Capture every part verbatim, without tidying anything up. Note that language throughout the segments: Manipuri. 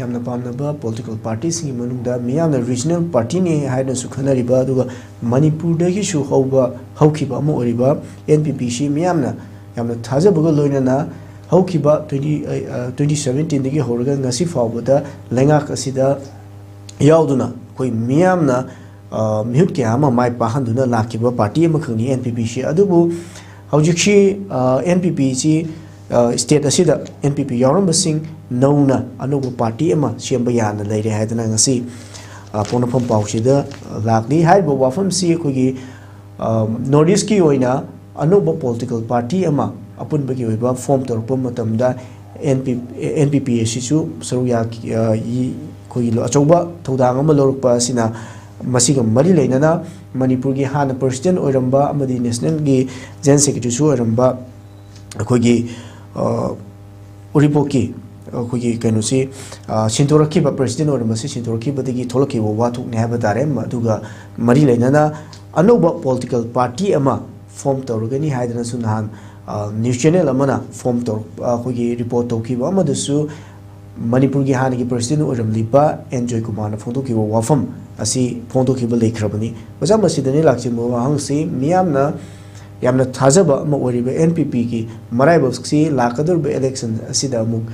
ꯌꯥꯝꯅ ꯄꯥꯝꯅꯕ ꯄꯣꯂꯤꯇꯤꯀꯦꯜ ꯄꯥꯔꯇꯤꯁꯤꯡꯒꯤ ꯃꯅꯨꯡꯗ ꯃꯤꯌꯥꯝꯅ ꯔꯤꯖꯅꯦꯜ ꯄꯥꯔꯇꯤꯅꯤ ꯍꯥꯏꯅꯁꯨ ꯈꯟꯅꯔꯤꯕ, ꯑꯗꯨꯒ ꯃꯅꯤꯄꯨꯔꯗꯒꯤꯁꯨ ꯍꯧꯕ, ꯍꯧꯈꯤꯕ ꯑꯃ ꯑꯣꯏꯔꯤꯕ ꯑꯦꯟ ꯄꯤ ꯄꯤꯁꯤ ꯃꯤꯌꯥꯝꯅ ꯌꯥꯝꯅ ꯊꯥꯖꯕꯒ ꯂꯣꯏꯅꯅ ꯍꯧꯈꯤꯕ ꯇ꯭ꯋꯦꯟꯇꯤ, ꯇ꯭ꯋꯦꯟꯇꯤ ꯁꯕꯦꯟꯇꯤꯟꯗꯒꯤ ꯍꯧꯔꯒ ꯉꯁꯤ ꯐꯥꯎꯕꯗ ꯂꯩꯉꯥꯛ ꯑꯁꯤꯗ ꯌꯥꯎꯗꯨꯅ ꯑꯩꯈꯣꯏ ꯃꯤꯌꯥꯝꯅ, ꯑ, ꯃꯤꯍꯨꯠ ꯀꯌꯥ ꯑꯃ ꯃꯥꯏ ꯄꯥꯛꯍꯟꯗꯨꯅ ꯂꯥꯛꯈꯤꯕ ꯄꯥꯔꯇꯤ ꯑꯃꯈꯛꯅꯤ ꯑꯦꯟ ꯄꯤ ꯄꯤꯁꯤ꯫ ꯑꯗꯨꯕꯨ ꯍꯧꯖꯤꯛꯁꯤ, ꯑ, ꯑꯦꯟ ꯄꯤ ꯄꯤꯁꯤ, ꯑ, ꯁ꯭ꯇꯦꯠ ꯑꯁꯤꯗ ꯑꯦꯟ ꯄꯤ ꯄꯤ ꯌꯥꯎꯔꯝꯕꯁꯤꯡ ꯅꯧꯅ ꯑꯅꯧꯕ ꯄꯥꯔꯇꯤ ꯑꯃ ꯁꯦꯝꯕ ꯌꯥꯅ ꯂꯩꯔꯦ ꯍꯥꯏꯗꯅ ꯉꯁꯤ, ꯑ, ꯄꯣꯛꯅꯐꯝ ꯄꯥꯎꯁꯤꯗ ꯂꯥꯛꯂꯤ꯫ ꯍꯥꯏꯔꯤꯕ ꯋꯥꯐꯝꯁꯤ ꯑꯩꯈꯣꯏꯒꯤ, ꯑ, ꯅꯣꯔꯠ ꯏꯁꯀꯤ ꯑꯣꯏꯅ ꯑꯅꯧꯕ ꯄꯣꯂꯤꯇꯤꯀꯦꯜ ꯄꯥꯔꯇꯤ ꯑꯃ ꯑꯄꯨꯟꯕꯒꯤ ꯑꯣꯏꯕ ꯐꯣꯝ ꯇꯧꯔꯛꯄ ꯃꯇꯝꯗ ꯑꯦꯟ ꯄꯤ, ꯑꯦꯟ ꯄꯤ ꯄꯤ ꯑꯁꯤꯁꯨ ꯁꯔꯨꯛ ꯌꯥꯈꯤ-, ꯑ, ꯏ-, ꯑꯩꯈꯣꯏꯒꯤ ꯂꯧ-, ꯑꯆꯧꯕ ꯊꯧꯗꯥꯡ ꯑꯃ ꯂꯧꯔꯛꯄ ꯑꯁꯤꯅ, ꯃꯁꯤꯒ ꯃꯔꯤ ꯂꯩꯅꯅ ꯃꯅꯤꯄꯨꯔꯒꯤ ꯍꯥꯟꯅ ꯄ꯭ꯔꯁꯤꯗꯦꯟ ꯑꯣꯏꯔꯝꯕ ꯑꯃꯗꯤ ꯅꯦꯁꯅꯦꯜꯒꯤ ꯖꯦꯅꯔꯦꯜ ꯁꯦꯀ꯭ꯔꯦꯇꯔꯤꯁꯨ ꯑꯣꯏꯔꯝꯕ ꯑꯩꯈꯣꯏꯒꯤ, ꯑ, ꯎꯔꯤꯄꯣꯛꯀꯤ ꯑꯩꯈꯣꯏꯒꯤ ꯀꯩꯅꯣꯁꯤ, ꯑ, ꯁꯤꯟꯗꯣꯔꯛꯈꯤꯕ, ꯄ꯭ꯔꯁꯤꯗꯦꯟ ꯑꯣꯏꯔꯝꯕꯁꯤ ꯁꯤꯟꯗꯣꯔꯛꯈꯤꯕꯗꯒꯤ ꯊꯣꯛꯂꯛꯈꯤꯕ ꯋꯥꯊꯣꯛꯅꯤ ꯍꯥꯏꯕ ꯇꯥꯔꯦ꯫ ꯑꯗꯨꯒ ꯃꯔꯤ ꯂꯩꯅꯅ ꯑꯅꯧꯕ ꯄꯣꯂꯤꯇꯤꯀꯦꯜ ꯄꯥꯔꯇꯤ ꯑꯃ ꯐꯣꯝ ꯇꯧꯔꯒꯅꯤ ꯍꯥꯏꯗꯅꯁꯨ ꯅꯍꯥꯟ, ꯑ, ꯅ꯭ꯌꯨꯁ ꯆꯦꯅꯦꯜ ꯑꯃꯅ ꯐꯣꯝ ꯇꯧꯔꯛ-, ꯑ, ꯑꯩꯈꯣꯏꯒꯤ ꯔꯤꯄꯣꯔꯠ ꯇꯧꯈꯤꯕ ꯑꯃꯗꯁꯨ ꯃꯅꯤꯄꯨꯔꯒꯤ ꯍꯥꯟꯅꯒꯤ ꯄ꯭ꯔꯁꯤꯗꯦꯟ ꯑꯣꯏꯔꯝꯂꯤꯕ ꯑꯦꯟ ꯖꯣꯏꯀꯨꯃꯥꯔꯅ ꯐꯣꯡꯗꯣꯛꯈꯤꯕ ꯋꯥꯐꯝ ꯑꯁꯤ ꯐꯣꯡꯗꯣꯛꯈꯤꯕ ꯂꯩꯈ꯭ꯔꯕꯅꯤ꯫ ꯑꯣꯖꯥ, ꯃꯁꯤꯗꯅꯤ ꯂꯥꯛꯆꯅꯤꯡꯕ ꯋꯥꯍꯪꯁꯤ, ꯃꯤꯌꯥꯝꯅ ꯌꯥꯝꯅ ꯊꯥꯖꯕ ꯑꯃ ꯑꯣꯏꯔꯤꯕ ꯑꯦꯟ ꯄꯤ ꯄꯤꯒꯤ ꯃꯔꯥꯏꯕꯛꯁꯤ ꯂꯥꯛꯀꯗꯧꯔꯤꯕ ꯏꯂꯦꯛꯁꯟ ꯑꯁꯤꯗ ꯑꯃꯨꯛ,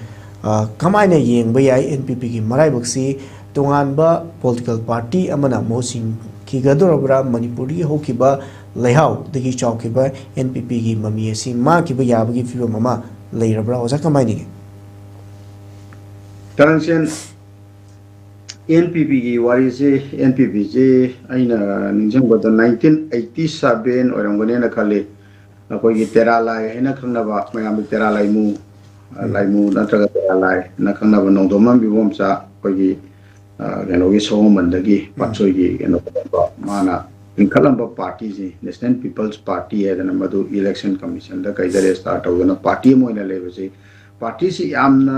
ꯑ, ꯀꯃꯥꯏꯅ ꯌꯦꯡꯕ ꯌꯥꯏ? ꯑꯦꯟ ꯄꯤ ꯄꯤꯒꯤ ꯃꯔꯥꯏꯕꯛꯁꯤ ꯇꯣꯉꯥꯟꯕ ꯄꯣꯂꯤꯇꯤꯀꯦꯜ ꯄꯥꯔꯇꯤ ꯑꯃꯅ ꯃꯍꯨꯠ ꯁꯤꯟꯈꯤꯒꯗꯧꯔꯕ꯭ꯔꯥ? ꯃꯅꯤꯄꯨꯔꯗꯒꯤ ꯍꯧꯈꯤꯕ ꯂꯩꯍꯥꯎꯗꯒꯤ ꯆꯥꯎꯈꯤꯕ ꯑꯦꯟ ꯄꯤ ꯄꯤꯒꯤ ꯃꯃꯤ ꯑꯁꯤ ꯃꯥꯡꯈꯤꯕ ꯌꯥꯕꯒꯤ ꯐꯤꯕꯝ ꯑꯃ ꯂꯩꯔꯕ꯭ꯔꯥ? ꯑꯣꯖꯥ, ꯀꯃꯥꯏꯅ ꯌꯦꯡꯉꯤ? ꯀꯔꯟꯁꯦꯟ, ꯑꯦꯟ ꯄꯤ ꯄꯤꯒꯤ ꯋꯥꯔꯤꯁꯦ, ꯑꯦꯟ ꯄꯤ ꯄꯤꯁꯦ ꯑꯩꯅ ꯅꯤꯡꯁꯤꯡꯕꯗ ꯅꯥꯏꯟꯇꯤꯟ ꯑꯩꯠꯇꯤ ꯁꯕꯦꯟ ꯑꯣꯏꯔꯝꯒꯅꯦꯅ ꯈꯜꯂꯤ꯫ ꯑꯩꯈꯣꯏꯒꯤ ꯇꯦꯔꯥ ꯂꯥꯏ ꯍꯥꯏꯅ ꯈꯪꯅꯕ, ꯃꯌꯥꯝꯗꯤ ꯇꯦꯔꯥ ꯂꯥꯏꯃꯨ, ꯑ, ꯎꯝ꯫ ꯂꯥꯏꯃꯨ ꯅꯠꯇ꯭ꯔꯒ ꯇꯦꯔꯥ ꯂꯥꯏꯅ ꯈꯪꯅꯕ ꯅꯣꯡꯗꯣꯝꯕꯝ ꯏꯕꯣꯝꯆꯥ, ꯑꯩꯈꯣꯏꯒꯤ, ꯑ, ꯀꯩꯅꯣꯒꯤ ꯁꯑꯣꯝꯕꯟꯗꯒꯤ, ꯎꯝ꯫ ꯄꯥꯠꯁꯣꯏꯒꯤ ꯀꯩꯅꯣ ꯇꯧꯕ, ꯃꯥꯅ ꯂꯤꯡꯈꯠꯂꯝꯕ ꯄꯥꯔꯇꯤꯁꯤ, ꯅꯦꯁꯅꯦꯜ ꯄꯤꯄꯜꯁ ꯄꯥꯔꯇꯤ ꯍꯥꯏꯗꯅ, ꯃꯗꯨ ꯏꯂꯦꯛꯁꯟ ꯀꯃꯤꯁꯟꯗ ꯀꯩꯗ ꯔꯦꯖꯤꯁꯇꯥꯔ ꯇꯧꯗꯅ ꯄꯥꯔꯇꯤ ꯑꯃ ꯑꯣꯏꯅ ꯂꯩꯕꯁꯤ, ꯄꯥꯔꯇꯤꯁꯤ ꯌꯥꯝꯅ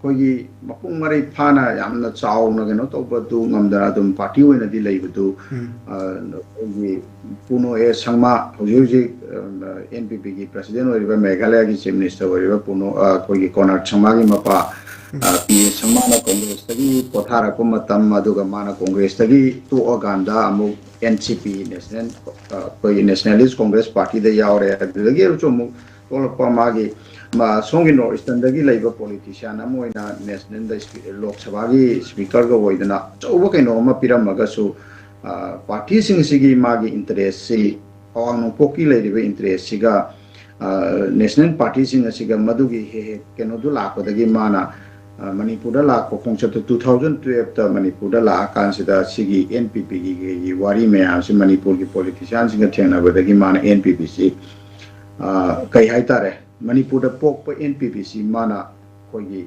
ꯑꯩꯈꯣꯏꯒꯤ ꯃꯄꯨꯡ ꯃꯔꯩ ꯐꯥꯅ ꯌꯥꯝꯅ ꯆꯥꯎꯅ ꯀꯩꯅꯣ ꯇꯧꯕꯗꯨ ꯉꯝꯗꯅ ꯑꯗꯨꯝ ꯄꯥꯔꯇꯤ ꯑꯣꯏꯅꯗꯤ ꯂꯩꯕꯗꯨ, ꯎꯝ꯫ ꯑ, ꯑꯩꯈꯣꯏꯒꯤ ꯄꯨꯅꯣ ꯑꯦ ꯁꯪꯃꯥ, ꯍꯧꯖꯤꯛ ꯍꯧꯖꯤꯛ, ꯑ, ꯑꯦꯟ ꯄꯤ ꯄꯤꯒꯤ ꯄ꯭ꯔꯁꯤꯗꯦꯟ ꯑꯣꯏꯔꯤꯕ, ꯃꯦꯘꯥꯂꯌꯥꯒꯤ ꯆꯤꯐ ꯃꯤꯅꯤꯁꯇꯔ ꯑꯣꯏꯔꯤꯕ ꯄꯨꯅꯣ, ꯑ, ꯑꯩꯈꯣꯏꯒꯤ ꯀꯣꯅꯥꯔꯗ ꯁꯪꯃꯥꯒꯤ ꯃꯄꯥ, ꯄꯤ ꯑꯦ ꯁꯪꯃꯥꯅ ꯀꯣꯡꯒ꯭ꯔꯦꯁꯇꯒꯤ ꯄꯣꯊꯥꯔꯛꯄ ꯃꯇꯝ, ꯑꯗꯨꯒ ꯃꯥꯅ ꯀꯣꯡꯒ꯭ꯔꯦꯁꯇꯒꯤ ꯇꯣꯛꯑꯀꯥꯟꯗ ꯑꯃꯨꯛ ꯑꯦꯟ ꯁꯤ ꯄꯤ, ꯅꯦꯁꯅꯦꯜ, ꯑꯩꯈꯣꯏꯒꯤ ꯅꯦꯁꯅꯦꯂꯤꯁ ꯀꯣꯡꯒ꯭ꯔꯦꯁ ꯄꯥꯔꯇꯤꯗ ꯌꯥꯎꯔꯦ꯫ ꯑꯗꯨꯗꯒꯤ ꯑꯃꯨꯛꯁꯨ ꯑꯃꯨꯛ ꯊꯣꯛꯂꯛꯄ ꯃꯥꯒꯤ, ꯃꯥ ꯁꯣꯝꯒꯤ ꯅꯣꯔꯠ ꯏꯁꯇꯔꯟꯗꯒꯤ ꯂꯩꯕ ꯄꯣꯂꯤꯇꯤꯁꯤꯌꯥꯟ ꯑꯃ ꯑꯣꯏꯅ ꯅꯦꯁꯅꯦꯜꯗ ꯁ꯭ꯄꯤ-, ꯂꯣꯛ ꯁꯚꯥꯒꯤ ꯁ꯭ꯄꯤꯀꯔꯒ ꯑꯣꯏꯗꯅ ꯑꯆꯧꯕ ꯀꯩꯅꯣ ꯑꯃ ꯄꯤꯔꯝꯃꯒꯁꯨ, ꯄꯥꯔꯇꯤꯁꯤꯡꯁꯤꯒꯤ ꯃꯥꯒꯤ ꯏꯟꯇꯔꯦꯁꯁꯤ, ꯑꯋꯥꯡ ꯅꯣꯡꯄꯣꯛꯀꯤ ꯂꯩꯔꯤꯕ ꯏꯟꯇꯔꯦꯁꯁꯤꯒ, ꯅꯦꯁꯅꯦꯜ ꯄꯥꯔꯇꯤꯁꯤꯡ ꯑꯁꯤꯒ ꯃꯗꯨꯒꯤ ꯍꯦꯛ ꯍꯦꯛ ꯀꯩꯅꯣꯗꯨ ꯂꯥꯛꯄꯗꯒꯤ ꯃꯥꯅ, ꯃꯅꯤꯄꯨꯔꯗ ꯂꯥꯛꯄ ꯈꯣꯡꯆꯠꯇꯨ two thousand twelveꯇ ꯃꯅꯤꯄꯨꯔꯗ ꯂꯥꯛꯑꯀꯥꯟꯁꯤꯗ ꯁꯤꯒꯤ ꯑꯦꯟ ꯄꯤ ꯄꯤꯒꯤ ꯋꯥꯔꯤ ꯃꯌꯥꯝꯁꯤ ꯃꯅꯤꯄꯨꯔꯒꯤ ꯄꯣꯂꯤꯇꯤꯁꯤꯌꯥꯟꯁꯤꯡꯒ ꯊꯦꯡꯅꯕꯗꯒꯤ ꯃꯥꯅ ꯑꯦꯟ ꯄꯤ ꯄꯤꯁꯤ ꯀꯩ ꯍꯥꯏꯇꯥꯔꯦ, ꯃꯅꯤꯄꯨꯔꯗ ꯄꯣꯛꯄ ꯑꯦꯟ ꯄꯤ ꯄꯤꯁꯤ ꯃꯥꯅ ꯑꯩꯈꯣꯏꯒꯤ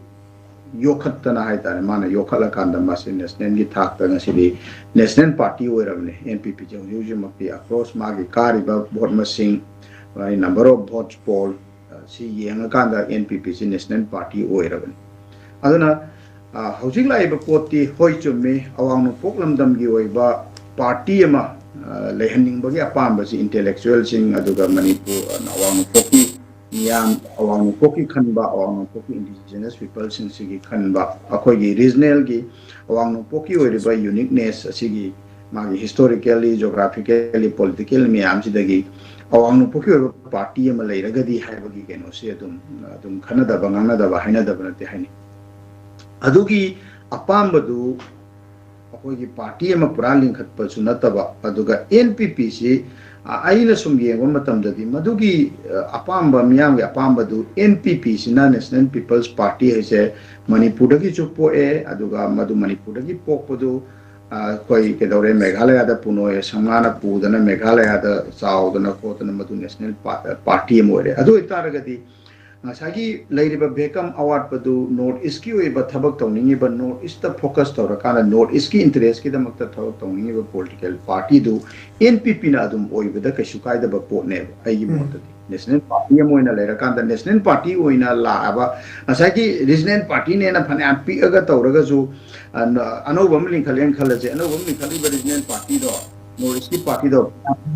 ꯌꯣꯛꯈꯠꯇꯅ ꯍꯥꯏꯇꯥꯔꯦ, ꯃꯥꯅ ꯌꯣꯛꯈꯠꯂꯀꯥꯟꯗ ꯃꯁꯤ ꯅꯦꯁꯅꯦꯜꯒꯤ ꯊꯥꯛꯇ ꯉꯁꯤꯗꯤ ꯅꯦꯁꯅꯦꯜ ꯄꯥꯔꯇꯤ ꯑꯣꯏꯔꯕꯅꯦ꯫ ꯑꯦꯟ ꯄꯤ ꯄꯤꯁꯦ ꯍꯧꯖꯤꯛ ꯍꯧꯖꯤꯛꯃꯛꯇꯤ ꯑꯦꯀ꯭ꯔꯣꯁ ꯃꯥꯒꯤ ꯀꯥꯔꯤꯕ ꯚꯣꯠ ꯃꯁꯤꯡ, number of votes poll, ꯁꯤ ꯌꯦꯡꯉꯀꯥꯟꯗ ꯑꯦꯟ ꯄꯤ ꯄꯤꯁꯤ ꯅꯦꯁꯅꯦꯜ ꯄꯥꯔꯇꯤ ꯑꯣꯏꯔꯕꯅꯤ꯫ ꯑꯗꯨꯅ ꯍꯧꯖꯤꯛ ꯂꯥꯛꯏꯕ ꯄꯣꯠꯇꯤ ꯍꯣꯏ ꯆꯨꯝꯃꯤ, ꯑꯋꯥꯡ ꯅꯣꯡꯄꯣꯛ ꯂꯝꯗꯝꯒꯤ ꯑꯣꯏꯕ ꯄꯥꯔꯇꯤ ꯑꯃ ꯂꯩꯍꯟꯅꯤꯡꯕꯒꯤ ꯑꯄꯥꯝꯕꯁꯤ ꯏꯟꯇꯦꯂꯦꯛꯆꯨꯋꯦꯜꯁꯤꯡ, ꯑꯗꯨꯒ ꯃꯅꯤꯄꯨꯔ, ꯑꯋꯥꯡ ꯅꯣꯡꯄꯣꯛꯀꯤ ꯃꯤꯌꯥꯝ, ꯑꯋꯥꯡ ꯅꯣꯡꯄꯣꯛꯀꯤ ꯈꯟꯕ, ꯑꯋꯥꯡ ꯅꯣꯡꯄꯣꯛꯀꯤ ꯏꯟꯗꯤꯖꯤꯅꯁ ꯄꯤꯄꯜꯁꯤꯡꯁꯤꯒꯤ ꯈꯟꯕ, ꯑꯩꯈꯣꯏꯒꯤ ꯔꯤꯖꯅꯦꯜꯒꯤ ꯑꯋꯥꯡ ꯅꯣꯡꯄꯣꯛꯀꯤ ꯑꯣꯏꯔꯤꯕ ꯌꯨꯅꯤꯛꯅꯦꯁ ꯑꯁꯤꯒꯤ ꯃꯥꯒꯤ ꯍꯤꯁꯇꯣꯔꯤꯀꯦꯜꯂꯤ, ꯖꯣꯒ꯭ꯔꯥꯐꯤꯀꯦꯜꯂꯤ, ꯄꯣꯂꯤꯇꯤꯀꯦꯜ ꯃꯌꯥꯝꯁꯤꯗꯒꯤ ꯑꯋꯥꯡ ꯅꯣꯡꯄꯣꯛꯀꯤ ꯑꯣꯏꯕ ꯄꯥꯔꯇꯤ ꯑꯃ ꯂꯩꯔꯒꯗꯤ ꯍꯥꯏꯕꯒꯤ ꯀꯩꯅꯣꯁꯦ ꯑꯗꯨꯝ, ꯑꯗꯨꯝ ꯈꯟꯅꯗꯕ ꯉꯥꯡꯅꯗꯕ ꯍꯥꯏꯅꯗꯕ ꯅꯠꯇꯦ ꯍꯥꯏꯅꯩ꯫ ꯑꯗꯨꯒꯤ ꯑꯄꯥꯝꯕꯗꯨ ꯑꯩꯈꯣꯏꯒꯤ ꯄꯥꯔꯇꯤ ꯑꯃ ꯄꯨꯔꯥ ꯂꯤꯡꯈꯠꯄꯁꯨ ꯅꯠꯇꯕ, ꯑꯗꯨꯒ ꯑꯦꯟ ꯄꯤ ꯄꯤꯁꯤ ꯑꯩꯅ ꯁꯨꯝ ꯌꯦꯡꯕ ꯃꯇꯝꯗꯗꯤ ꯃꯗꯨꯒꯤ ꯑꯄꯥꯝꯕ, ꯃꯤꯌꯥꯝꯒꯤ ꯑꯄꯥꯝꯕꯗꯨ, ꯑꯦꯟ ꯄꯤ ꯄꯤꯁꯤꯅ, ꯅꯦꯁꯅꯦꯜ ꯄꯤꯄꯜꯁ ꯄꯥꯔꯇꯤ ꯍꯥꯏꯁꯦ, ꯃꯅꯤꯄꯨꯔꯗꯒꯤꯁꯨ ꯄꯣꯛꯑꯦ, ꯑꯗꯨꯒ ꯃꯗꯨ ꯃꯅꯤꯄꯨꯔꯗꯒꯤ ꯄꯣꯛꯄꯗꯨ ꯑꯩꯈꯣꯏ ꯀꯩꯗꯧꯔꯦ, ꯃꯦꯘꯥꯂꯌꯥꯗ ꯄꯨꯅꯣꯏ ꯁꯪꯉꯥꯅ ꯄꯨꯗꯅ ꯃꯦꯘꯥꯂꯌꯥꯗ ꯆꯥꯎꯗꯅ ꯈꯣꯠꯇꯅ ꯃꯗꯨ ꯅꯦꯁꯅꯦꯜ ꯄꯥꯔꯇꯤ ꯑꯃ ꯑꯣꯏꯔꯦ꯫ ꯑꯗꯨ ꯑꯣꯏꯇꯥꯔꯒꯗꯤ ꯉꯁꯥꯏꯒꯤ ꯂꯩꯔꯤꯕ ꯚꯦꯀꯝ ꯑꯋꯥꯠꯄꯗꯨ ꯅꯣꯔꯠ ꯏꯁꯀꯤ ꯑꯣꯏꯕ ꯊꯕꯛ ꯇꯧꯅꯤꯡꯉꯤꯕ, ꯅꯣꯔꯠ ꯏꯁꯇ ꯐꯣꯀꯁ ꯇꯧꯔꯀꯥꯟꯗ ꯅꯣꯔꯠ ꯏꯁꯀꯤ ꯏꯟꯇꯔꯦꯁꯀꯤꯗꯃꯛꯇ ꯊꯕꯛ ꯇꯧꯅꯤꯡꯉꯤꯕ ꯄꯣꯂꯤꯇꯤꯀꯦꯜ ꯄꯥꯔꯇꯤꯗꯨ ꯑꯦꯟ ꯄꯤ ꯄꯤꯅ ꯑꯗꯨꯝ ꯑꯣꯏꯕꯗ ꯀꯩꯁꯨ ꯀꯥꯏꯗꯕ ꯄꯣꯠꯅꯦꯕ ꯑꯩꯒꯤ ꯃꯣꯠꯇꯗꯤ꯫ ꯅꯦꯁꯅꯦꯜ ꯄꯥꯔꯇꯤ ꯑꯃ ꯑꯣꯏꯅ ꯂꯩꯔꯀꯥꯟꯗ ꯅꯦꯁꯅꯦꯜ ꯄꯥꯔꯇꯤ ꯑꯣꯏꯅ ꯂꯥꯛꯑꯕ, ꯉꯁꯥꯏꯒꯤ ꯔꯤꯖꯅꯦꯜ ꯄꯥꯔꯇꯤꯅꯦꯅ ꯐꯅꯌꯥꯝ ꯄꯤꯛꯑꯒ ꯇꯧꯔꯒꯁꯨ, ꯑꯅꯧꯕ ꯑꯃ ꯂꯤꯡꯈꯠꯂꯦꯅ ꯈꯜꯂꯁꯦ, ꯑꯅꯧꯕ ꯑꯃ ꯂꯤꯡꯈꯠꯂꯤꯕ ꯔꯤꯖꯅꯦꯜ ꯄꯥꯔꯇꯤꯗꯣ ꯅꯣꯔꯠ ꯏꯁꯀꯤ ꯄꯥꯔꯇꯤꯗꯣ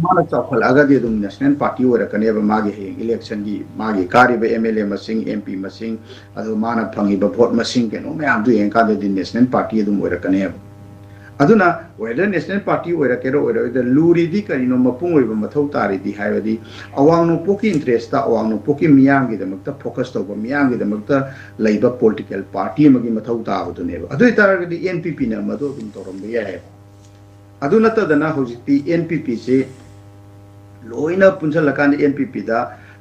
ꯃꯥꯅ ꯆꯥꯎꯈꯠꯂꯛꯑꯒꯗꯤ ꯑꯗꯨꯝ ꯅꯦꯁꯅꯦꯜ ꯄꯥꯔꯇꯤ ꯑꯣꯏꯔꯛꯀꯅꯦꯕ꯫ ꯃꯥꯒꯤ ꯍꯌꯦꯡ ꯏꯂꯦꯛꯁꯟꯒꯤ ꯃꯥꯒꯤ ꯀꯥꯔꯤꯕ ꯑꯦꯝ ꯑꯦꯜ ꯑꯦ ꯃꯁꯤꯡ, ꯑꯦꯝ ꯄꯤ ꯃꯁꯤꯡ, ꯑꯗꯨꯒ ꯃꯥꯅ ꯐꯪꯉꯤꯕ ꯚꯣꯠ ꯃꯁꯤꯡ, ꯀꯩꯅꯣ ꯃꯌꯥꯝꯗꯨ ꯌꯦꯡꯉꯀꯥꯟꯗꯗꯤ ꯅꯦꯁꯅꯦꯜ ꯄꯥꯔꯇꯤ ꯑꯗꯨꯝ ꯑꯣꯏꯔꯛꯀꯅꯦꯕ꯫ ꯑꯗꯨꯅ whether ꯅꯦꯁꯅꯦꯜ ꯄꯥꯔꯇꯤ ꯑꯣꯏꯔꯛꯀꯦꯔꯥ ꯑꯣꯏꯔꯣꯏꯗ, ꯂꯨꯔꯤꯗꯤ ꯀꯔꯤꯅꯣ, ꯃꯄꯨꯡ ꯑꯣꯏꯕ ꯃꯊꯧ ꯇꯥꯔꯤꯗꯤ ꯍꯥꯏꯕꯗꯤ ꯑꯋꯥꯡ ꯅꯣꯡꯄꯣꯛꯀꯤ ꯏꯟꯇꯔꯦꯁꯇ, ꯑꯋꯥꯡ ꯅꯣꯡꯄꯣꯛꯀꯤ ꯃꯤꯌꯥꯝꯒꯤꯗꯃꯛꯇ ꯐꯣꯀꯁ ꯇꯧꯕ, ꯃꯤꯌꯥꯝꯒꯤꯗꯃꯛꯇ ꯂꯩꯕ ꯄꯣꯂꯤꯇꯤꯀꯦꯜ ꯄꯥꯔꯇꯤ ꯑꯃꯒꯤ ꯃꯊꯧ ꯇꯥꯕꯗꯨꯅꯦꯕ꯫ ꯑꯗꯨ ꯑꯣꯏꯇꯥꯔꯒꯗꯤ ꯑꯦꯟ ꯄꯤ ꯄꯤꯅ ꯃꯗꯨ ꯑꯗꯨꯝ ꯇꯧꯔꯝꯕ ꯌꯥꯏꯑꯕ꯫ ꯑꯗꯨ ꯅꯠꯇꯗꯅ ꯍꯧꯖꯤꯛꯇꯤ ꯑꯦꯟ ꯄꯤ ꯄꯤꯁꯤ ꯂꯣꯏꯅ ꯄꯨꯟꯁꯤꯜꯂꯀꯥꯟꯗ ꯑꯦꯟ ꯄꯤ ꯄꯤꯗ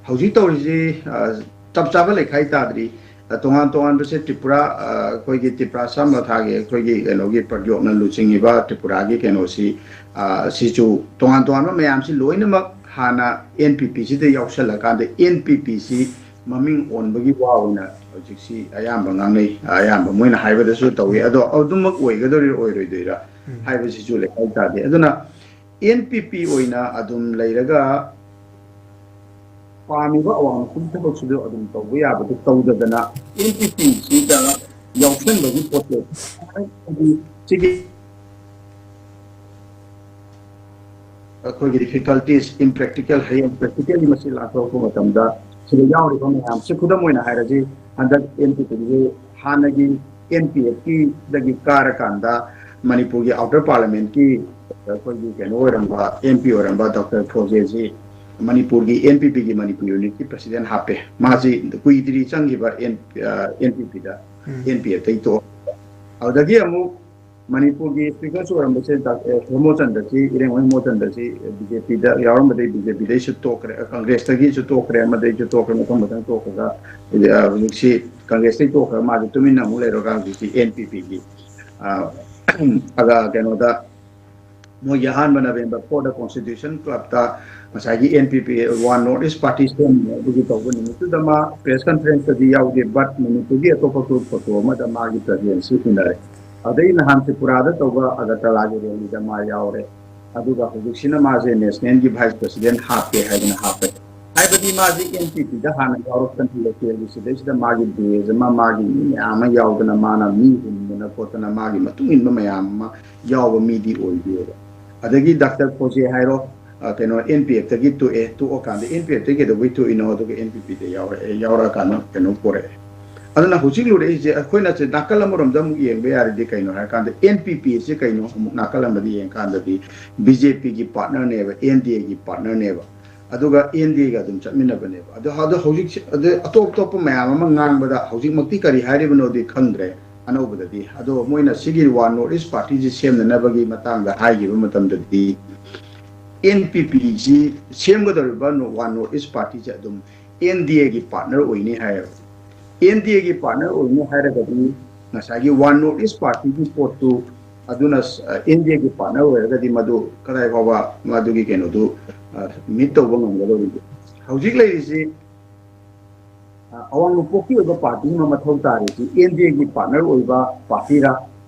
ꯍꯧꯖꯤꯛ ꯇꯧꯔꯤꯁꯤ, ꯑ, ꯆꯞ ꯆꯥꯕ ꯂꯩꯈꯥꯏ ꯇꯥꯗ꯭ꯔꯤ꯫ ꯑ, ꯇꯣꯉꯥꯟ ꯇꯣꯉꯥꯟꯕꯁꯦ ꯇ꯭ꯔꯤꯄꯨꯔꯥ, ꯑ, ꯑꯩꯈꯣꯏꯒꯤ ꯇ꯭ꯔꯤꯄꯨꯔꯥ ꯁꯝꯅ ꯊꯥꯒꯦ, ꯑꯩꯈꯣꯏꯒꯤ ꯀꯩꯅꯣꯒꯤ ꯄ꯭ꯔꯒ꯭ꯌꯣꯠꯅ ꯂꯨꯆꯤꯡꯉꯤꯕ ꯇ꯭ꯔꯤꯄꯨꯔꯥꯒꯤ ꯀꯩꯅꯣꯁꯤ, ꯑ, ꯁꯤꯁꯨ ꯇꯣꯉꯥꯟ ꯇꯣꯉꯥꯟꯕ ꯃꯌꯥꯝꯁꯤ ꯂꯣꯏꯅꯃꯛ ꯍꯥꯟꯅ ꯑꯦꯟ ꯄꯤ ꯄꯤꯁꯤꯗ ꯌꯥꯎꯁꯜꯂꯀꯥꯟꯗ ꯑꯦꯟ ꯄꯤ ꯄꯤꯁꯤ ꯃꯃꯤꯡ ꯑꯣꯟꯕꯒꯤ ꯋꯥ ꯑꯣꯏꯅ ꯍꯧꯖꯤꯛꯁꯤ ꯑꯌꯥꯝꯕ ꯉꯥꯡꯅꯩ꯫ ꯑꯌꯥꯝꯕ ꯃꯣꯏꯅ ꯍꯥꯏꯕꯗꯁꯨ ꯇꯧꯏ꯫ ꯑꯗꯣ ꯑꯗꯨꯃꯛ ꯑꯣꯏꯒꯗꯧꯔꯤꯔ ꯑꯣꯏꯔꯣꯏꯗꯣꯏꯔꯥ ꯎꯝ꯫ ꯍꯥꯏꯕꯁꯤꯁꯨ ꯂꯩꯈꯥꯏ ꯇꯥꯗꯦ꯫ ꯑꯗꯨꯅ ꯑꯦꯟ ꯄꯤ ꯄꯤ ꯑꯣꯏꯅ ꯑꯗꯨꯝ ꯂꯩꯔꯒ ꯄꯥꯝꯃꯤꯕ ꯑꯋꯥꯡ ꯅꯣꯡꯄꯣꯛ ꯊꯕꯛꯁꯤꯗ ꯑꯗꯨꯝ ꯇꯧꯕ ꯌꯥꯕꯗꯨ ꯇꯧꯗꯗꯅ ꯑꯦꯟ ꯄꯤ ꯄꯤꯁꯤꯗ ꯌꯥꯎꯁꯟꯕꯒꯤ ꯄꯣꯠꯇꯣ ꯁꯤꯒꯤ ꯑꯩꯈꯣꯏꯒꯤ ꯗꯤꯐꯤꯀꯜꯇꯤꯁ, ꯏꯝꯄ꯭ꯔꯦꯛꯇꯤꯀꯦꯜ, ꯍꯌꯦꯡ ꯄ꯭ꯔꯦꯛꯇꯤꯀꯦꯜꯒꯤ ꯃꯁꯤ ꯂꯥꯛꯊꯣꯔꯛꯄ ꯃꯇꯝꯗ ꯁꯤꯗ ꯌꯥꯎꯔꯤꯕ ꯃꯌꯥꯝꯁꯦ, ꯈꯨꯗꯝ ꯑꯣꯏꯅ ꯍꯥꯏꯔꯁꯤ, ꯍꯟꯗꯛ ꯑꯦꯟ ꯄꯤ ꯄꯤꯒꯤ ꯍꯥꯟꯅꯒꯤ ꯑꯦꯟ ꯄꯤ ꯑꯦꯐꯀꯤꯗꯒꯤ ꯀꯥꯔꯀꯥꯟꯗ ꯃꯅꯤꯄꯨꯔꯒꯤ ꯑꯥꯎꯇꯔ ꯄꯥꯔꯂꯤꯌꯥꯃꯦꯟꯠꯀꯤ ꯑꯩꯈꯣꯏꯒꯤ ꯀꯩꯅꯣ ꯑꯣꯏꯔꯝꯕ, ꯑꯦꯝ ꯄꯤ ꯑꯣꯏꯔꯝꯕ ꯗꯣꯛꯇꯔ ꯐꯣꯖꯦꯁꯤ ꯃꯅꯤꯄꯨꯔꯒꯤ ꯑꯦꯟ ꯄꯤ ꯄꯤꯒꯤ ꯃꯅꯤꯄꯨꯔ ꯌꯨꯅꯤꯠꯀꯤ ꯄ꯭ꯔꯁꯤꯗꯦꯟꯠ ꯍꯥꯞꯄꯦ꯫ ꯃꯥꯁꯤ ꯀꯨꯏꯗ꯭ꯔꯤ ꯆꯪꯈꯤꯕ ꯑꯦꯟ, ꯑꯦꯟ ꯄꯤ ꯄꯤꯗ, ꯎꯝ꯫ ꯑꯦꯟ ꯄꯤ ꯑꯦꯐꯇꯒꯤ ꯇꯣꯛ ꯑꯗꯨꯗꯒꯤ ꯑꯃꯨꯛ ꯃꯅꯤꯄꯨꯔꯒꯤ ꯁ꯭ꯄꯤꯀꯔꯁꯨ ꯑꯣꯏꯔꯝꯕꯁꯦ ꯗꯥꯛ-, ꯑꯦ, ꯍꯦꯃꯣꯆꯟꯗ꯭ꯔꯁꯤ, ꯏꯔꯦꯡꯕꯝ ꯍꯦꯃꯣꯆꯟꯗ꯭ꯔꯁꯤ ꯕꯤ ꯖꯦ ꯄꯤꯗ ꯌꯥꯎꯔꯝꯕꯗꯒꯤ ꯕꯤ ꯖꯦ ꯄꯤꯗꯩꯁꯨ ꯇꯣꯛꯈ꯭ꯔꯦ, ꯀꯪꯒ꯭ꯔꯦꯁꯇꯒꯤꯁꯨ ꯇꯣꯛꯈ꯭ꯔꯦ, ꯑꯃꯗꯩꯁꯨ ꯇꯣꯛꯈ꯭ꯔꯦ, ꯃꯊꯪ ꯃꯊꯪ ꯇꯣꯛꯈ꯭ꯔꯒ, ꯑ, ꯍꯧꯖꯤꯛꯁꯤ ꯀꯪꯒ꯭ꯔꯦꯁꯇꯒꯤ ꯇꯣꯛꯈ꯭ꯔꯒ ꯃꯥꯁꯦ ꯇꯨꯃꯤꯟꯅ ꯑꯃꯨꯛ ꯂꯩꯔꯒ ꯍꯧꯖꯤꯛꯇꯤ ꯑꯦꯟ ꯄꯤ ꯄꯤꯒꯤ, ꯑ, ꯑꯒ ꯀꯩꯅꯣꯗ ꯃꯣꯏꯒꯤ ꯑꯍꯥꯟꯕ ꯅꯕꯦꯝꯕꯔ ꯐꯣꯔꯗ ꯀꯣꯟꯁꯇꯤꯇ꯭ꯌꯨꯁꯟ ꯀ꯭ꯂꯕꯇ ꯉꯁꯥꯏꯒꯤ ꯑꯦꯟ ꯄꯤ ꯄꯤ ꯋꯥꯟ ꯅꯣꯔꯠ ꯏꯁ ꯄꯥꯔꯇꯤ ꯁꯦꯝꯃꯤ꯫ ꯑꯗꯨꯒꯤ ꯇꯧꯕ ꯅꯨꯃꯤꯠꯇꯨꯗ ꯃꯥ ꯄ꯭ꯔꯦꯁ ꯀꯟꯐꯔꯦꯟꯁꯇꯗꯤ ꯌꯥꯎꯗꯦ, ꯕꯠ ꯃꯅꯤꯄꯨꯔꯒꯤ ꯑꯇꯣꯞꯄ ꯒ꯭ꯔꯨꯞ ꯐꯣꯇꯣ ꯑꯃꯗ ꯃꯥꯒꯤ ꯄ꯭ꯔꯖꯦꯟꯁꯁꯤ ꯎꯅꯔꯦ꯫ ꯑꯗꯩ ꯅꯍꯥꯟ ꯇ꯭ꯔꯤꯄꯨꯔꯥꯗ ꯇꯧꯕ ꯑꯒꯔꯇꯂꯥꯒꯤ ꯔꯦꯂꯤꯗ ꯃꯥ ꯌꯥꯎꯔꯦ꯫ ꯑꯗꯨꯒ ꯍꯧꯖꯤꯛꯁꯤꯅ ꯃꯥꯁꯦ ꯅꯦꯁꯅꯦꯜꯒꯤ ꯚꯥꯏꯁ ꯄ꯭ꯔꯁꯤꯗꯦꯟꯠ ꯍꯥꯞꯀꯦ ꯍꯥꯏꯗꯅ ꯍꯥꯞꯄꯦ꯫ ꯍꯥꯏꯕꯗꯤ ꯃꯥꯁꯦ ꯑꯦꯟ ꯄꯤ ꯄꯤꯗ ꯍꯥꯟꯅ ꯌꯥꯎꯔꯛꯇꯅ ꯂꯣꯀꯦꯜꯒꯤ ꯁꯤꯗꯩꯁꯤꯗ ꯃꯥꯒꯤ ꯕꯦꯖ ꯑꯃ, ꯃꯥꯒꯤ ꯃꯤ ꯃꯌꯥꯝ ꯑꯃ ꯌꯥꯎꯗꯅ ꯃꯥꯅ ꯃꯤ ꯍꯨꯟꯗꯅ ꯈꯣꯠꯇꯅ ꯃꯥꯒꯤ ꯃꯇꯨꯡ ꯏꯟꯕ ꯃꯌꯥꯝ ꯑꯃ ꯌꯥꯎꯕ ꯃꯤꯗꯤ ꯑꯣꯏꯗꯦꯕ꯫ ꯑꯗꯒꯤ ꯗꯥꯛꯇꯔ ꯈꯣꯖꯦ ꯍꯥꯏꯔꯣ, ꯑ, ꯀꯩꯅꯣ, ꯑꯦꯟ ꯄꯤ ꯑꯦꯐꯇꯒꯤ ꯇꯣꯛꯑꯦ, ꯇꯣꯛꯑꯀꯥꯟꯗ ꯑꯦꯟ ꯄꯤ ꯑꯦꯐꯇꯒꯤ ꯀꯩꯗꯧꯕꯩ ꯇꯣꯛꯏꯅꯣ, ꯑꯗꯨꯒ ꯑꯦꯟ ꯄꯤ ꯄꯤꯗ ꯌꯥꯎꯔꯛꯑꯦ, ꯌꯥꯎꯔꯛꯑꯀꯥꯟꯗ ꯀꯩꯅꯣ ꯄꯨꯔꯛꯑꯦ꯫ ꯑꯗꯨꯅ ꯍꯧꯖꯤꯛ ꯂꯨꯔꯛꯏꯁꯦ, ꯑꯩꯈꯣꯏꯅ ꯁꯦ ꯅꯥꯀꯜ ꯑꯃꯔꯣꯝꯗ ꯑꯃꯨꯛ ꯌꯦꯡꯕ ꯌꯥꯔꯗꯤ ꯀꯩꯅꯣ ꯍꯥꯏꯔꯀꯥꯟꯗ, ꯑꯦꯟ ꯄꯤ ꯄꯤ ꯑꯁꯤ ꯀꯩꯅꯣ, ꯑꯃꯨꯛ ꯅꯥꯀꯜ ꯑꯃꯗ ꯌꯦꯡꯀꯥꯟꯗꯗꯤ ꯕꯤ ꯖꯦ ꯄꯤꯒꯤ ꯄꯥꯔꯠꯅꯔꯅꯦꯕ, ꯑꯦꯟ ꯗꯤ ꯑꯦꯒꯤ ꯄꯥꯔꯠꯅꯔꯅꯦꯕ꯫ ꯑꯗꯨꯒ ꯑꯦꯟ ꯗꯤ ꯑꯦꯒ ꯑꯗꯨꯝ ꯆꯠꯃꯤꯟꯅꯕꯅꯦꯕ꯫ ꯑꯗꯣ, ꯑꯗꯣ ꯍꯧꯖꯤꯛꯁꯦ, ꯑꯗꯣ ꯑꯇꯣꯞ ꯑꯇꯣꯞꯄ ꯃꯌꯥꯝ ꯑꯃ ꯉꯥꯡꯕꯗ ꯍꯧꯖꯤꯛꯃꯛꯇꯤ ꯀꯔꯤ ꯍꯥꯏꯔꯤꯕꯅꯣꯗꯤ ꯈꯪꯗ꯭ꯔꯦ꯫ ꯑꯅꯧꯕꯗꯗꯤ꯫ ꯑꯗꯣ ꯃꯣꯏꯅ ꯁꯤꯒꯤ ꯋꯥꯟ ꯅꯣꯔꯠ ꯏꯁ ꯄꯥꯔꯇꯤꯁꯤ ꯁꯦꯝꯅꯅꯕꯒꯤ ꯃꯇꯥꯡꯗ ꯍꯥꯏꯈꯤꯕ ꯃꯇꯝꯗꯗꯤ, ꯑꯦꯟ ꯄꯤ ꯄꯤꯁꯤ ꯁꯦꯝꯒꯗꯧꯔꯤꯕ ꯅꯣ-, ꯋꯥꯟ ꯅꯣꯔꯠ ꯏꯁ ꯄꯥꯔꯇꯤꯁꯦ ꯑꯗꯨꯝ ꯑꯦꯟ ꯗꯤ ꯑꯦꯒꯤ ꯄꯥꯔꯠꯅꯔ ꯑꯣꯏꯅꯤ ꯍꯥꯏꯌꯦꯕ꯫ ꯑꯦꯟ ꯗꯤ ꯑꯦꯒꯤ ꯄꯥꯔꯠꯅꯔ ꯑꯣꯏꯅꯤ ꯍꯥꯏꯔꯒꯗꯤ ꯉꯁꯥꯏꯒꯤ ꯋꯥꯟ ꯅꯣꯔꯠ ꯏꯁ ꯄꯥꯔꯇꯤꯒꯤ ꯄꯣꯠꯇꯨ, ꯑꯗꯨꯅ ꯑꯦꯟ ꯗꯤ ꯑꯦꯒꯤ ꯄꯥꯔꯠꯅꯔ ꯑꯣꯏꯔꯒꯗꯤ ꯃꯗꯨ ꯀꯗꯥꯏ ꯐꯥꯎꯕ ꯃꯗꯨꯒꯤ ꯀꯩꯅꯣꯗꯨ, ꯑ, ꯃꯤꯠ ꯇꯧꯕ ꯉꯝꯒꯗꯧꯔꯤꯒꯦ? ꯍꯧꯖꯤꯛ ꯂꯩꯔꯤꯁꯤ, ꯑ, ꯑꯋꯥꯡ ꯅꯣꯡꯄꯣꯛꯀꯤ ꯑꯣꯏꯕ ꯄꯥꯔꯇꯤ ꯑꯃ ꯃꯊꯧ ꯇꯥꯔꯤꯁꯤ ꯑꯦꯟ ꯗꯤ ꯑꯦꯒꯤ ꯄꯥꯔꯠꯅꯔ ꯑꯣꯏꯕ ꯄꯥꯔꯇꯤꯔꯥ,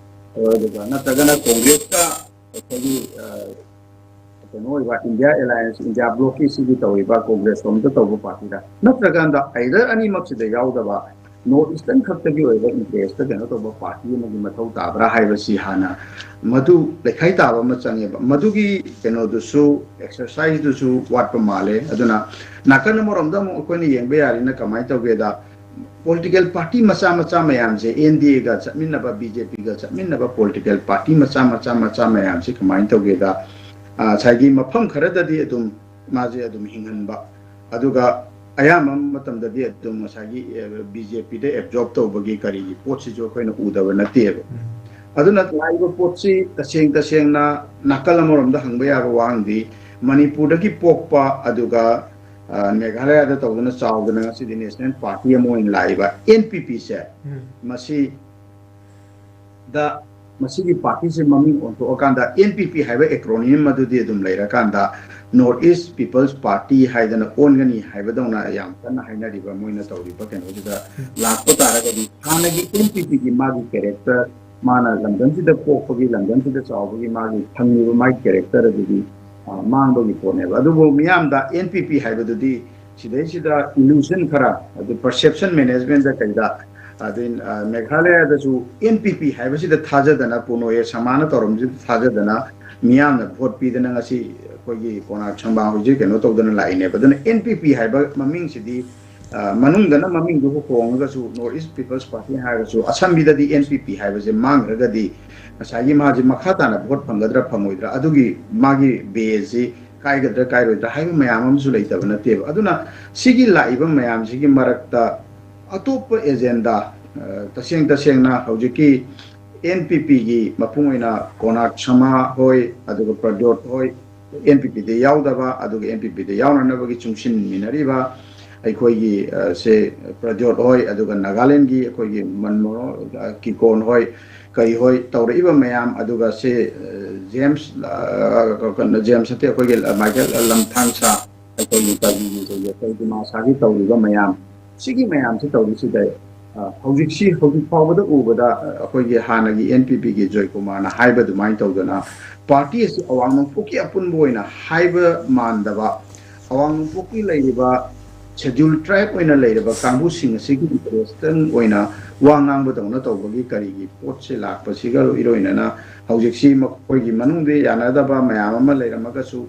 ꯑꯗꯨꯒ ꯅꯠꯇ꯭ꯔꯒꯅ ꯀꯣꯡꯒ꯭ꯔꯦꯁꯀ ꯑꯩꯈꯣꯏꯒꯤ, ꯑ, ꯀꯩꯅꯣ ꯑꯣꯏꯕ ꯏꯟꯗꯤꯌꯥ ꯑꯦꯂꯥꯏꯟꯁ, ꯏꯟꯗꯤꯌꯥ ꯕ꯭ꯂꯣꯛꯀꯤ ꯁꯤꯒꯤ ꯇꯧꯔꯤꯕ ꯀꯣꯡꯒ꯭ꯔꯦꯁ ꯂꯣꯝꯗ ꯇꯧꯕ ꯄꯥꯔꯇꯤꯔꯥ, ꯅꯠꯇ꯭ꯔꯀꯥꯟꯗ ꯑꯥꯏꯗꯔ ꯑꯅꯤꯃꯛꯁꯤꯗ ꯌꯥꯎꯗꯕ ꯅꯣꯔꯠ ꯏꯁꯇꯔꯟ ꯈꯛꯇꯒꯤ ꯑꯣꯏꯕ ꯏꯟꯇꯔꯦꯁꯇ ꯀꯩꯅꯣ ꯇꯧꯕ ꯄꯥꯔꯇꯤ ꯑꯃꯒꯤ ꯃꯊꯧ ꯇꯥꯕ꯭ꯔꯥ ꯍꯥꯏꯕꯁꯤ ꯍꯥꯟꯅ ꯃꯗꯨ ꯂꯩꯈꯥꯏ ꯇꯥꯕ ꯑꯃ ꯆꯪꯉꯦꯕ꯫ ꯃꯗꯨꯒꯤ ꯀꯩꯅꯣꯗꯨꯁꯨ, ꯑꯦꯛꯁꯔꯁꯥꯏꯁꯇꯨꯁꯨ ꯋꯥꯠꯄ ꯃꯥꯜꯂꯦ꯫ ꯑꯗꯨꯅ ꯅꯥꯀꯟ ꯑꯃꯔꯣꯝꯗ ꯑꯃꯨꯛ ꯑꯩꯈꯣꯏꯅ ꯌꯦꯡꯕ ꯌꯥꯔꯤꯅ ꯀꯃꯥꯏꯅ ꯇꯧꯒꯦꯗ, ꯄꯣꯂꯤꯇꯤꯀꯦꯜ ꯄꯥꯔꯇꯤ ꯃꯆꯥ ꯃꯆꯥ ꯃꯌꯥꯝꯁꯦ, ꯑꯦꯟ ꯗꯤ ꯑꯦꯒ ꯆꯠꯃꯤꯟꯅꯕ, ꯕꯤ ꯖꯦ ꯄꯤꯒ ꯆꯠꯃꯤꯟꯅꯕ ꯄꯣꯂꯤꯇꯤꯀꯦꯜ ꯄꯥꯔꯇꯤ ꯃꯆꯥ ꯃꯆꯥ ꯃꯆꯥ ꯃꯌꯥꯝꯁꯦ ꯀꯃꯥꯏꯅ ꯇꯧꯒꯦꯗ, ꯑ, ꯉꯁꯥꯏꯒꯤ ꯃꯐꯝ ꯈꯔꯗꯗꯤ ꯑꯗꯨꯝ ꯃꯥꯁꯦ ꯑꯗꯨꯝ ꯍꯤꯡꯍꯟꯕ, ꯑꯗꯨꯒ ꯑꯌꯥꯝꯕ ꯃꯇꯝꯗꯗꯤ ꯑꯗꯨꯝ ꯉꯁꯥꯏꯒꯤ, ꯑ, ꯕꯤ ꯖꯦ ꯄꯤꯗ ꯑꯦꯕꯖꯣꯔꯕ ꯇꯧꯕꯒꯤ ꯀꯔꯤꯒꯤ ꯄꯣꯠꯁꯤꯁꯨ ꯑꯩꯈꯣꯏꯅ ꯎꯗꯕ ꯅꯠꯇꯦꯕ꯫ ꯑꯗꯨꯅ ꯂꯥꯛꯏꯕ ꯄꯣꯠꯁꯤ ꯇꯁꯦꯡ ꯇꯁꯦꯡꯅ ꯅꯥꯀꯜ ꯑꯃꯔꯣꯝꯗ ꯍꯪꯕ ꯌꯥꯕ ꯋꯥꯍꯪꯗꯤ, ꯃꯅꯤꯄꯨꯔꯗꯒꯤ ꯄꯣꯛꯄ, ꯑꯗꯨꯒ, ꯑ, ꯃꯦꯘꯥꯂꯌꯥꯗ ꯇꯧꯗꯅ ꯆꯥꯎꯗꯅ ꯉꯁꯤꯗꯤ ꯅꯦꯁꯅꯦꯜ ꯄꯥꯔꯇꯤ ꯑꯃ ꯑꯣꯏꯅ ꯂꯥꯛꯏꯕ ꯑꯦꯟ ꯄꯤ ꯄꯤꯁꯦ, ꯎꯝ꯫ ꯃꯁꯤ ꯗ ꯃꯁꯤꯒꯤ ꯄꯥꯔꯇꯤꯁꯤ ꯃꯃꯤꯡ ꯑꯣꯟꯊꯣꯛꯑꯀꯥꯟꯗ ꯑꯦꯟ ꯄꯤ ꯄꯤ ꯍꯥꯏꯕ ꯑꯦꯀ꯭ꯔꯣꯅꯤꯝ ꯑꯗꯨꯗꯤ ꯑꯗꯨꯝ ꯂꯩꯔꯀꯥꯟꯗ ꯅꯣꯔꯠ ꯏꯁ ꯄꯤꯄꯜꯁ ꯄꯥꯔꯇꯤ ꯍꯥꯏꯗꯅ ꯑꯣꯟꯒꯅꯤ ꯍꯥꯏꯕꯗꯧꯅ ꯌꯥꯝ ꯀꯟꯅ ꯍꯥꯏꯅꯔꯤꯕ ꯃꯣꯏꯅ ꯇꯧꯔꯤꯕ ꯀꯩꯅꯣꯁꯤꯗ ꯂꯥꯛꯄ ꯇꯥꯔꯒꯗꯤ ꯍꯥꯟꯅꯒꯤ ꯑꯦꯟ ꯄꯤ ꯄꯤꯒꯤ ꯃꯥꯒꯤ ꯀꯦꯔꯦꯛꯇꯔ, ꯃꯥꯅ ꯂꯝꯗꯝꯁꯤꯗ ꯄꯣꯛꯄꯒꯤ, ꯂꯝꯗꯝꯁꯤꯗ ꯆꯥꯎꯕꯒꯤ ꯃꯥꯒꯤ ꯐꯪꯉꯤꯕ ꯃꯥꯒꯤ ꯀꯦꯔꯦꯛꯇꯔ ꯑꯗꯨꯗꯤ, ꯑ, ꯃꯥꯡꯕꯒꯤ ꯄꯣꯠꯅꯦꯕ꯫ ꯑꯗꯨꯕꯨ ꯃꯤꯌꯥꯝꯗ ꯑꯦꯟ ꯄꯤ ꯄꯤ ꯍꯥꯏꯕꯗꯨꯗꯤ ꯁꯤꯗꯩꯁꯤꯗ ꯏꯂꯨꯖꯟ ꯈꯔ, ꯑꯗꯨ ꯄꯔꯁꯦꯞꯁꯟ ꯃꯦꯅꯦꯖꯃꯦꯟꯗ ꯀꯩꯗ ꯑꯗꯩ ꯃꯦꯘꯥꯂꯌꯥꯗꯁꯨ ꯑꯦꯟ ꯄꯤ ꯄꯤ ꯍꯥꯏꯕꯁꯤꯗ ꯊꯥꯖꯗꯅ, ꯄꯨꯅꯣꯌꯦ ꯁꯃꯥꯅ ꯇꯧꯔꯝꯕꯁꯤꯗ ꯊꯥꯖꯗꯅ ꯃꯤꯌꯥꯝꯅ ꯚꯣꯠ ꯄꯤꯗꯅ ꯉꯁꯤ ꯑꯩꯈꯣꯏꯒꯤ ꯀꯣꯅꯥꯔꯛ ꯁꯪꯕꯥ ꯍꯧꯖꯤꯛ ꯀꯩꯅꯣ ꯇꯧꯗꯅ ꯂꯥꯛꯏꯅꯦꯕ꯫ ꯑꯗꯨꯅ ꯑꯦꯟ ꯄꯤ ꯄꯤ ꯍꯥꯏꯕ ꯃꯃꯤꯡꯁꯤꯗꯤ ꯃꯅꯨꯡꯗꯅ ꯃꯃꯤꯡꯗꯨꯕꯨ ꯍꯣꯡꯉꯒꯁꯨ, ꯅꯣꯔꯠ ꯏꯁ ꯄꯤꯄꯜꯁ ꯄꯥꯔꯇꯤ ꯍꯥꯏꯔꯒꯁꯨ, ꯑꯁꯝꯕꯤꯗꯗꯤ ꯑꯦꯟ ꯄꯤ ꯄꯤ ꯍꯥꯏꯕꯁꯦ ꯃꯥꯡꯈ꯭ꯔꯒꯗꯤ ꯉꯁꯥꯏꯒꯤ ꯃꯥꯁꯦ ꯃꯈꯥ ꯇꯥꯅ ꯚꯣꯠ ꯐꯪꯒꯗ꯭ꯔꯥ ꯐꯪꯉꯣꯏꯗ꯭ꯔꯥ, ꯑꯗꯨꯒꯤ ꯃꯥꯒꯤ ꯕꯦꯁꯁꯤ ꯀꯥꯏꯒꯗ꯭ꯔꯥ ꯀꯥꯏꯔꯣꯏꯗ꯭ꯔꯥ ꯍꯥꯏꯕ ꯃꯌꯥꯝ ꯑꯃꯁꯨ ꯂꯩꯇꯕ ꯅꯠꯇꯦꯕ꯫ ꯑꯗꯨꯅ ꯁꯤꯒꯤ ꯂꯥꯛꯏꯕ ꯃꯌꯥꯝꯁꯤꯒꯤ ꯃꯔꯛꯇ ꯑꯇꯣꯞꯄ ꯑꯦꯖꯦꯟꯗꯥ, ꯇꯁꯦꯡ ꯇꯁꯦꯡꯅ ꯍꯧꯖꯤꯛꯀꯤ ꯑꯦꯟ ꯄꯤ ꯄꯤꯒꯤ ꯃꯄꯨꯡ ꯑꯣꯏꯅ ꯀꯣꯅꯥꯔꯛ ꯁꯃꯥ ꯍꯣꯏ, ꯑꯗꯨꯒ ꯄ꯭ꯔꯗꯣꯠ ꯍꯣꯏ, ꯑꯦꯟ ꯄꯤ ꯄꯤꯗ ꯌꯥꯎꯗꯕ, ꯑꯗꯨꯒ ꯑꯦꯟ ꯄꯤ ꯄꯤꯗ ꯌꯥꯎꯅꯅꯕꯒꯤ ꯆꯨꯡꯁꯤꯟꯃꯤꯟꯅꯔꯤꯕ ꯑꯩꯈꯣꯏꯒꯤ ꯁꯦ ꯄ꯭ꯔꯗꯣꯠ ꯍꯣꯏ, ꯑꯗꯨꯒ ꯅꯥꯒꯥꯂꯦꯟꯒꯤ ꯑꯩꯈꯣꯏꯒꯤ ꯃꯟꯃꯣꯍꯟ ꯀꯤꯀꯣꯟ ꯍꯣꯏ, ꯀꯔꯤ ꯍꯣꯏ ꯇꯧꯔꯛꯏꯕ ꯃꯌꯥꯝ, ꯑꯗꯨꯒ ꯁꯦ ꯖꯦꯝꯁ, ꯖꯦꯝꯁ ꯅꯠꯇꯦ, ꯑꯩꯈꯣꯏꯒꯤ ꯃꯥꯏꯀꯦꯜ ꯂꯝꯊꯥꯡꯁꯥ, ꯑꯩꯈꯣꯏꯒꯤ ꯀꯔꯤꯒꯤ ꯑꯩꯈꯣꯏꯒꯤ ꯑꯩꯈꯣꯏ ꯗꯤꯃꯥꯁꯥꯒꯤ ꯇꯧꯔꯤꯕ ꯃꯌꯥꯝ, ꯁꯤꯒꯤ ꯃꯌꯥꯝꯁꯤ ꯇꯧꯔꯤꯁꯤꯗ ꯍꯧꯖꯤꯛꯁꯤ, ꯍꯧꯖꯤꯛ ꯐꯥꯎꯕꯗ ꯎꯕꯗ ꯑꯩꯈꯣꯏꯒꯤ ꯍꯥꯟꯅꯒꯤ ꯑꯦꯟ ꯄꯤ ꯄꯤꯒꯤ ꯖꯣꯏꯀꯨꯃꯥꯔꯅ ꯍꯥꯏꯕ ꯑꯗꯨꯃꯥꯏꯅ ꯇꯧꯗꯅ ꯄꯥꯔꯇꯤ ꯑꯁꯤ ꯑꯋꯥꯡ ꯅꯣꯡꯄꯣꯛꯀꯤ ꯑꯄꯨꯟꯕ ꯑꯣꯏꯅ ꯍꯥꯏꯕ ꯃꯥꯟꯗꯕ, ꯑꯋꯥꯡ ꯅꯣꯡꯄꯣꯛꯀꯤ ꯂꯩꯔꯤꯕ ꯁꯦꯗ꯭ꯌꯨꯜ ꯇ꯭ꯔꯥꯏꯕ ꯑꯣꯏꯅ ꯂꯩꯔꯤꯕ ꯀꯥꯡꯕꯨꯁꯤꯡ ꯑꯁꯤꯒꯤ ꯏꯟꯇꯔꯦꯁꯇꯪ ꯑꯣꯏꯅ ꯋꯥ ꯉꯥꯡꯕꯗꯧꯅ ꯇꯧꯕꯒꯤ ꯀꯔꯤꯒꯤ ꯄꯣꯠꯁꯦ ꯂꯥꯛꯄꯁꯤꯒ ꯏꯔꯣꯏꯅꯅ ꯍꯧꯖꯤꯛꯁꯤ ꯃꯈꯣꯏꯒꯤ ꯃꯅꯨꯡꯗ ꯌꯥꯅꯗꯕ ꯃꯌꯥꯝ ꯑꯃ ꯂꯩꯔꯝꯃꯒꯁꯨ,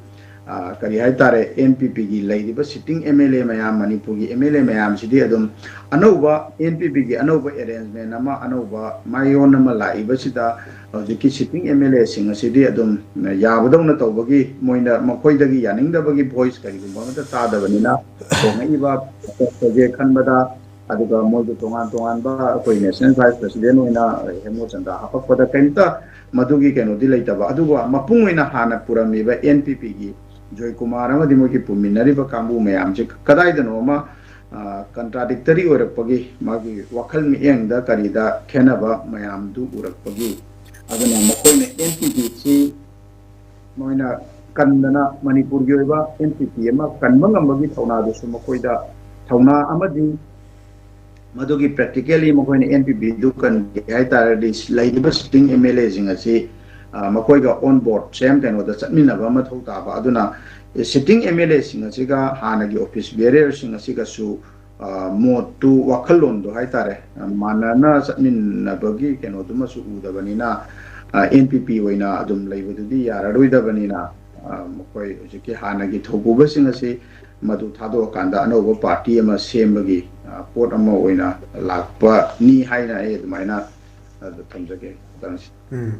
ꯀꯔꯤ ꯍꯥꯏꯇꯥꯔꯦ, ꯑꯦꯟ ꯄꯤ ꯄꯤꯒꯤ ꯂꯩꯔꯤꯕ ꯁꯤꯇꯤꯡ ꯑꯦꯝ ꯑꯦꯜ ꯑꯦ ꯃꯌꯥꯝ, ꯃꯅꯤꯄꯨꯔꯒꯤ ꯑꯦꯝ ꯑꯦꯜ ꯑꯦ ꯃꯌꯥꯝꯁꯤꯗꯤ ꯑꯗꯨꯝ ꯑꯅꯧꯕ ꯑꯦꯟ ꯄꯤ ꯄꯤꯒꯤ ꯑꯅꯧꯕ ꯑꯦꯔꯦꯟꯖꯃꯦꯟ ꯑꯃ, ꯑꯅꯧꯕ ꯃꯥꯏꯑꯣꯟ ꯑꯃ ꯂꯥꯛꯏꯕꯁꯤꯗ ꯍꯧꯖꯤꯛꯀꯤ ꯁꯤꯇꯤꯡ ꯑꯦꯝ ꯑꯦꯜ ꯑꯦꯁꯤꯡ ꯑꯁꯤꯗꯤ ꯑꯗꯨꯝ ꯌꯥꯕꯗꯧꯅ ꯇꯧꯕꯒꯤ, ꯃꯣꯏꯅ, ꯃꯈꯣꯏꯗꯒꯤ ꯌꯥꯅꯤꯡꯗꯕꯒꯤ ꯚꯣꯏꯁ ꯀꯔꯤꯒꯨꯝꯕ ꯑꯃꯠꯇ ꯇꯥꯗꯕꯅꯤꯅ, ꯍꯣꯡꯉꯛꯏꯕ ꯄ꯭ꯔꯣꯖꯦꯛ ꯈꯟꯕꯗ, ꯑꯗꯨꯒ ꯃꯣꯏꯒꯤ ꯇꯣꯉꯥꯟ ꯇꯣꯉꯥꯟꯕ ꯑꯩꯈꯣꯏ ꯅꯦꯁꯅꯦꯜ ꯚꯥꯏꯁ ꯄ꯭ꯔꯁꯤꯗꯦꯟ ꯑꯣꯏꯅ ꯍꯦꯃꯣ ꯆꯟꯗ꯭ꯔ ꯍꯥꯞꯄꯛꯄꯗ ꯀꯔꯤꯝꯇ ꯃꯗꯨꯒꯤ ꯀꯩꯅꯣꯗꯤ ꯂꯩꯇꯕ, ꯑꯗꯨꯒ ꯃꯄꯨꯡ ꯑꯣꯏꯅ ꯍꯥꯟꯅ ꯄꯨꯔꯝꯃꯤꯕ ꯑꯦꯟ ꯄꯤ ꯄꯤꯒꯤ ꯖꯣꯏꯀꯨꯃꯥꯔ ꯑꯃꯗꯤ ꯃꯣꯏꯒꯤ ꯄꯨꯃꯤꯟꯅꯔꯤꯕ ꯀꯥꯡꯕꯨ ꯃꯌꯥꯝꯁꯦ ꯀꯗꯥꯏꯗꯅꯣ ꯑꯃ ꯀꯟꯇ꯭ꯔꯥꯗꯤꯛꯇꯔꯤ ꯑꯣꯏꯔꯛꯄꯒꯤ ꯃꯥꯒꯤ ꯋꯥꯈꯜ ꯃꯤꯠꯌꯦꯡꯗ ꯀꯔꯤꯗ ꯈꯦꯠꯅꯕ ꯃꯌꯥꯝꯗꯨ ꯎꯔꯛꯄꯒꯤ, ꯑꯗꯨꯅ ꯃꯈꯣꯏꯅ ꯑꯦꯟ ꯄꯤ ꯄꯤꯁꯤ ꯃꯣꯏꯅ ꯀꯟꯗꯅ ꯃꯅꯤꯄꯨꯔꯒꯤ ꯑꯣꯏꯕ ꯑꯦꯟ ꯄꯤ ꯄꯤ ꯑꯃ ꯀꯟꯕ ꯉꯝꯕꯒꯤ ꯊꯧꯅꯥꯗꯨꯁꯨ ꯃꯈꯣꯏꯗ ꯊꯧꯅꯥ ꯑꯃꯗꯤ ꯃꯗꯨꯒꯤ ꯄ꯭ꯔꯦꯛꯇꯤꯀꯦꯜꯂꯤ ꯃꯈꯣꯏꯅ ꯑꯦꯟ ꯄꯤ ꯄꯤꯗꯨ ꯀꯟꯒꯦ ꯍꯥꯏ ꯇꯥꯔꯒꯗꯤ ꯂꯩꯔꯤꯕ ꯁꯤꯇꯤꯡ ꯑꯦꯝ ꯑꯦꯜ ꯑꯦꯁꯤꯡ ꯑꯁꯤ ꯃꯈꯣꯏꯒ ꯑꯣꯟ ꯕꯣꯔꯗ ꯁꯦꯝ ꯀꯩꯅꯣꯗ ꯆꯠꯃꯤꯟꯅꯕ ꯃꯊꯧ ꯇꯥꯕ꯫ ꯑꯗꯨꯅ ꯁꯤꯇꯤꯡ ꯑꯦꯝ ꯑꯦꯜ ꯑꯦꯁꯤꯡ ꯑꯁꯤꯒ ꯍꯥꯟꯅꯒꯤ ꯑꯣꯐꯤꯁ ꯕꯦꯔꯤꯌꯔꯁꯤꯡ ꯑꯁꯤꯒꯁꯨ ꯃꯣꯠꯇꯨ, ꯋꯥꯈꯜꯂꯣꯟꯗꯣ ꯍꯥꯏꯇꯥꯔꯦ, ꯃꯥꯟꯅꯅ ꯆꯠꯃꯤꯟꯅꯕꯒꯤ ꯀꯩꯅꯣꯗꯨꯃꯁꯨ ꯎꯗꯕꯅꯤꯅ, ꯑꯦꯟ ꯄꯤ ꯄꯤ ꯑꯣꯏꯅ ꯑꯗꯨꯝ ꯂꯩꯕꯗꯨꯗꯤ ꯌꯥꯔꯔꯣꯏꯗꯕꯅꯤꯅ, ꯃꯈꯣꯏ ꯍꯧꯖꯤꯛꯀꯤ ꯍꯥꯟꯅꯒꯤ ꯊꯧꯄꯨꯕꯁꯤꯡ ꯑꯁꯤ ꯃꯗꯨ ꯊꯥꯗꯣꯛꯑꯀꯥꯟꯗ ꯑꯅꯧꯕ ꯄꯥꯔꯇꯤ ꯑꯃ ꯁꯦꯝꯕꯒꯤ ꯄꯣꯠ ꯑꯃ ꯑꯣꯏꯅ ꯂꯥꯛꯄꯅꯤ ꯍꯥꯏꯅ ꯑꯩ ꯑꯗꯨꯃꯥꯏꯅ ꯊꯝꯖꯒꯦ꯫ ꯃꯇꯥꯡꯁꯤ꯫ ꯎꯝ꯫